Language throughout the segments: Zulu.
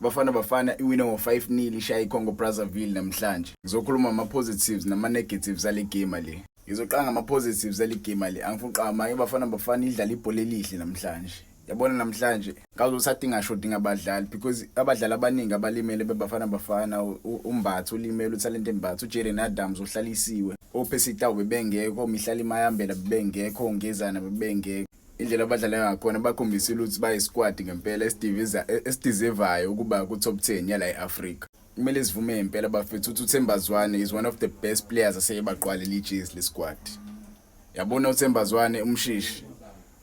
Bafana Bafana iwine ngo-5-0 ishaya iCongo Brazzaville namhlanje. Ngizokhuluma ama-positives nama-negatives ale game le. Ngizoqala ngama-positives ale game le. Angifuni uqamba iBafana Bafana idlala ibhola elihle namhlanje. Yabona namhlanje ngazosathi ingashodi ngabadlali because abadlali abaningi abalimele beBafana Bafana, uMbatha ulimele, uThalente Mbatha, uJayden Adams uhlalisiwe, oPercy Tau bebengekho, Mihlali Mayambela bebengekho, Ngezana bebengekho. Indlela abadlala ngakhona bakhombisile ukuthi bayisquad ngempela esidiviza esideservayo ukuba ku top 10 yala eAfrica. Kumele sivume impela bafethu ukuthi uThemba Zwane is one of the best players aseyebaqwalela ijezi le squad. Yabona uThemba Zwane umshishi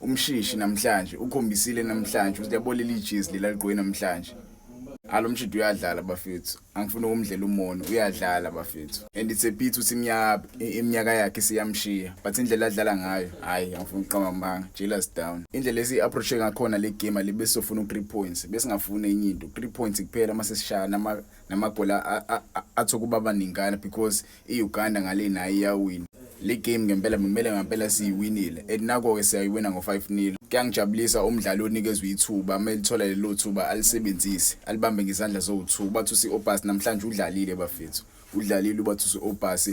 umshishi namhlanje ukhombisile namhlanje ukuthi yabo leli jezi leli aligqoke namhlanje. Alo mshidi uyadlala bafethu, angifuni ukumdlela umono, uyadlala bafethu. And it's a pity ukuthi iminyaka yakhe siyamshiya, but indlela adlala ngayo, hayi, angifuni ukuqamba amanga, jealous down. Indlela esi-approach ngakhona le game le, besizofuna u-3 points, besingafuni enye into, 3 points kuphela mase sishaya namagoli athi ukuba baningana because i-Uganda ngale nayo iyawina. Le game ngempela kumele ngempela siyiwinile and nako-ke siyayiwina ngo-5-0. Kuyangijabulisa umdlali onikezwe ithuba, uma elithola lelo thuba alisebenzise, alibambe ngezandla zowu-2. Bathusi Aubaas namhlanje udlalile bafethu, udlalile uBathusi Aubaas,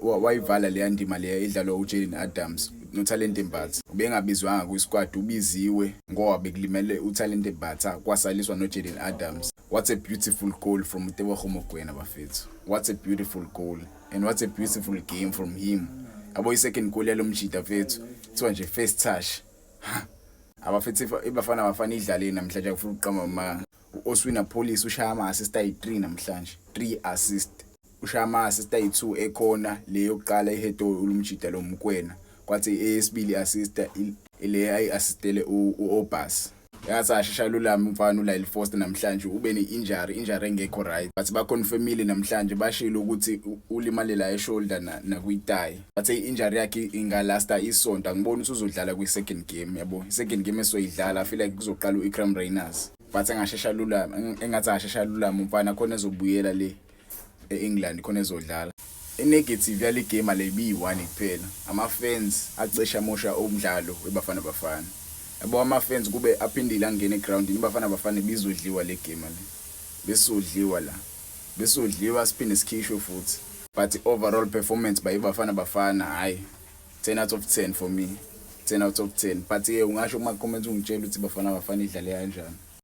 wayivala leya ndima leya edlalwa uJayden Adams noThalente Mbatha. Ubengabizwanga kwi-squad, ubiziwe ngoba bekulimele uThalente Mbatha, kwasaliswa noJayden Adams. What a beautiful goal from Tebogo Mokoena bafethu, what a beautiful goal and what a beautiful game from him. Yabo, i-second goal yalo mjida fethu, kuthiwa nje first touch. Abafethu, iBafana Bafana idlalile namhlanje, akufuna ukuqamba amanga. U-Oswin Appollis ushaya ama-assist ayi-3 namhlanje, 3 assist, ushaya ama-assist ayi-2 ekhona le yokuqala ihedo ulumjida lo Mokoena, kwathi eyesibili assist ile ayi-assistele u-Aubaas. Yathi ashesha lulama umfana uLyle Foster namhlanje ube ne-injury, injury engekho right, but baconfirmile namhlanje, bashilo ukuthi ulimale la eshoulder nakwithigh, bathe i-injury yakhe ingalasta isonto. Angiboni ukuthi uzodlala kwi-second game. Yabo, i-second game esoyidlala, I feel like kuzoqala u-Iqraam Rayners, but engashesha lulama, engathi angashesha lulama umfana khona ezobuyela le e-England khona ezodlala. I-negative yale game le ibiyi-1 kuphela, ama-fans acishe amosha umdlalo weBafana Bafana. Yabo, ama-fans kube aphindile angena egroundini, iBafana Bafana ibizodliwa le game le, besodliwa la, besodliwa siphinde sikhishwe futhi. But overall performance by iBafana Bafana, hayi, 10 out of 10 for me, 10 out of 10. But ke ungasho kuma comments ungitshela ukuthi iBafana Bafana idlale kanjani.